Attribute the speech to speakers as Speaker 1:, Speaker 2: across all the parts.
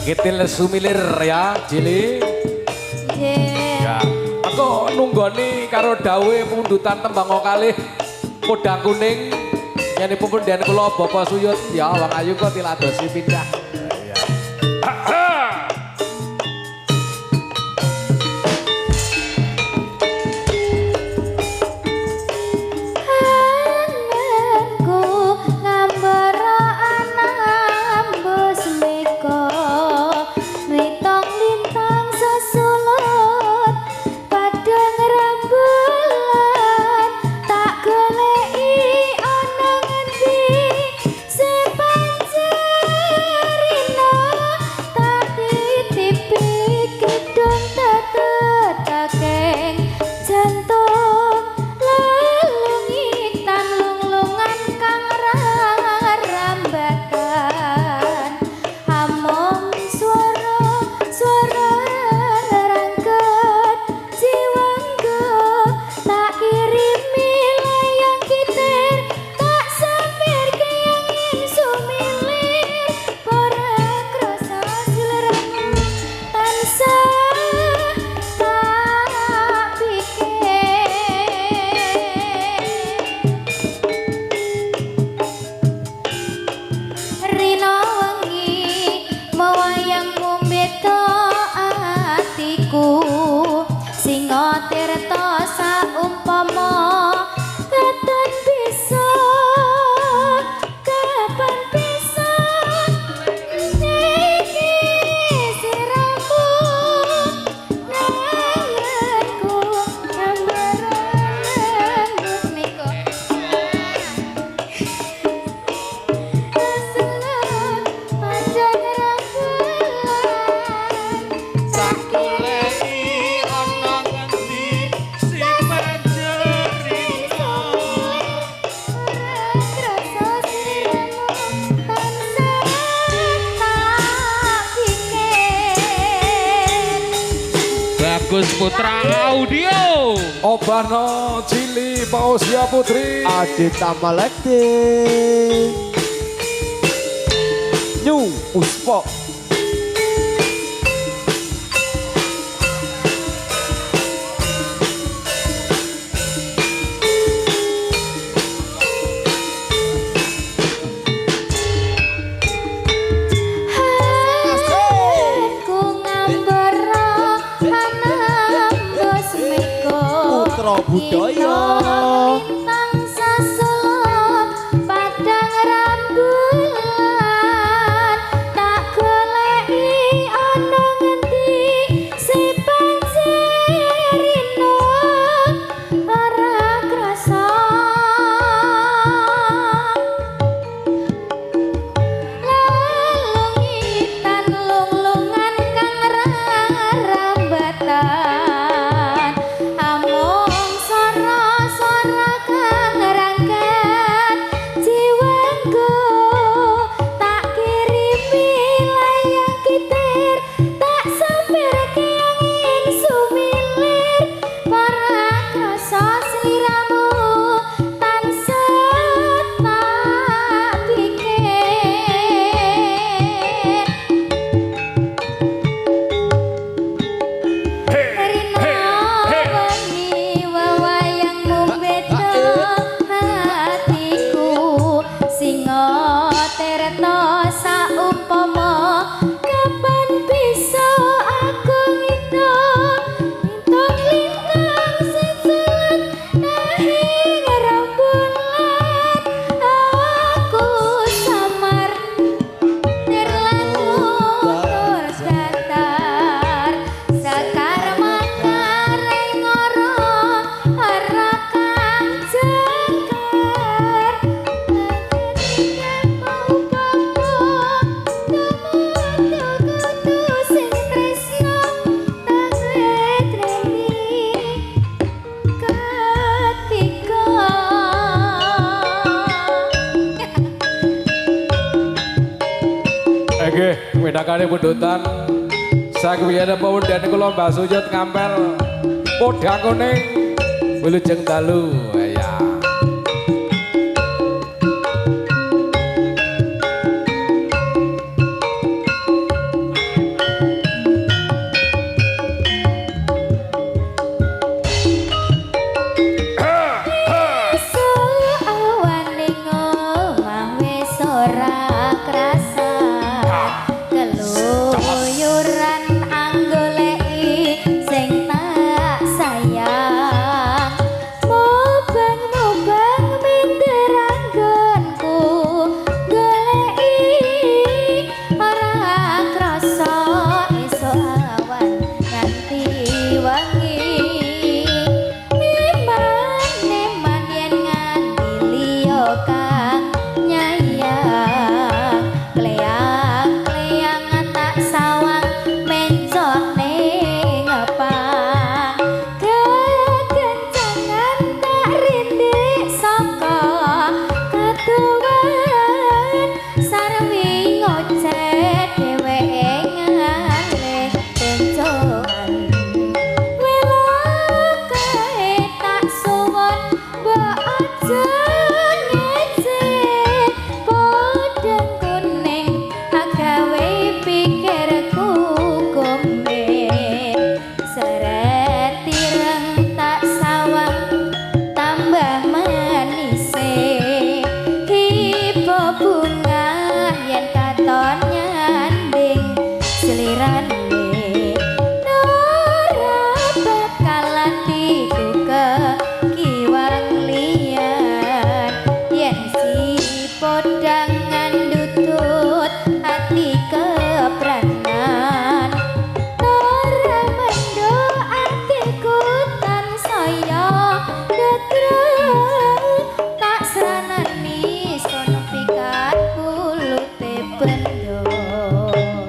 Speaker 1: Kitil sumilir ya, Jili.
Speaker 2: Nggih.
Speaker 1: Ya. Aku nunggoni karo dawuhe pundutan tembang kalih podang kuning. Yen pupunden kula Bapak Suyut ya wong ayu kok tiladosi pindah. Iya.
Speaker 2: Anganku ngambara anambus mega nitong lintang sesulut padang rembulan tak goleki ana ngendi sepancerina tak titipi kidung tetetakeng jantung lelungitan lunglungan kang rarambatan among swara swara rerangket jiwangga tak kirimi layang kitir tak sampir keyangin sumilir ora krasa sliramu tansah tak pikir. Rina wengi mewayangmu beda atiku singa tirta saumpama katon bisa kapan bisa niki siramu nanganku gambaran mika sesulut padang rembulan
Speaker 3: Tak goleki ana ngendi si panjerina.
Speaker 2: Ora krasa sliramu tansah tak pikir.
Speaker 3: Bagus Putra Audio.
Speaker 1: Obano Jili Pausia Putri.
Speaker 4: Adita Malekti New Puspa.
Speaker 2: Aku ngambara anambus mega
Speaker 4: Putra Budaya.
Speaker 2: Lintang sesulut padang rembulan tak goleki ana ngendi si pancerina ora krasa lelungitan lunglungan kang rarambatan amung sora-sora kang rangkat jiwaku tak kirimi layang kitir tak sampir keyangin sumilir ora krasa sliramu tansah tak pikir. Rina wengi wewayangmu beda hatiku singa tirta saumpama kapan bisa aku ngitung lintang lintang sesulut nahing rembulan aku samar nirlanu tur datar sakar makar ngoro ora kang jangkar kutu sing tresno tanglet ketika.
Speaker 1: Nggih, wedakane pundutan sakwiyane pewundhane kula Mbah Suyut ngampel podang kuning wilujeng dalu. Ya.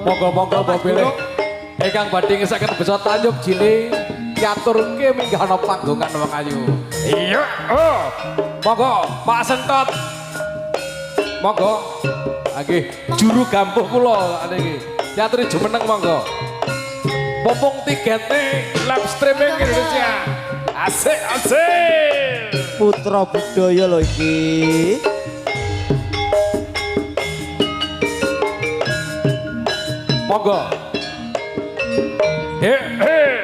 Speaker 1: Monggo-monggo mbok pilih. Ingkang badhe ngesaken besa Tanjung Jine nyaturke minggah ana panggongan wong ayu. Iya, oh. Monggo Pak Sentot. Monggo. Nggih, juru gampuh kula niki. Diaturi jumeneng monggo. Mumpung tikete live streaming Indonesia. Asik asik.
Speaker 4: Putra budaya lho iki.
Speaker 1: Monggo. He he.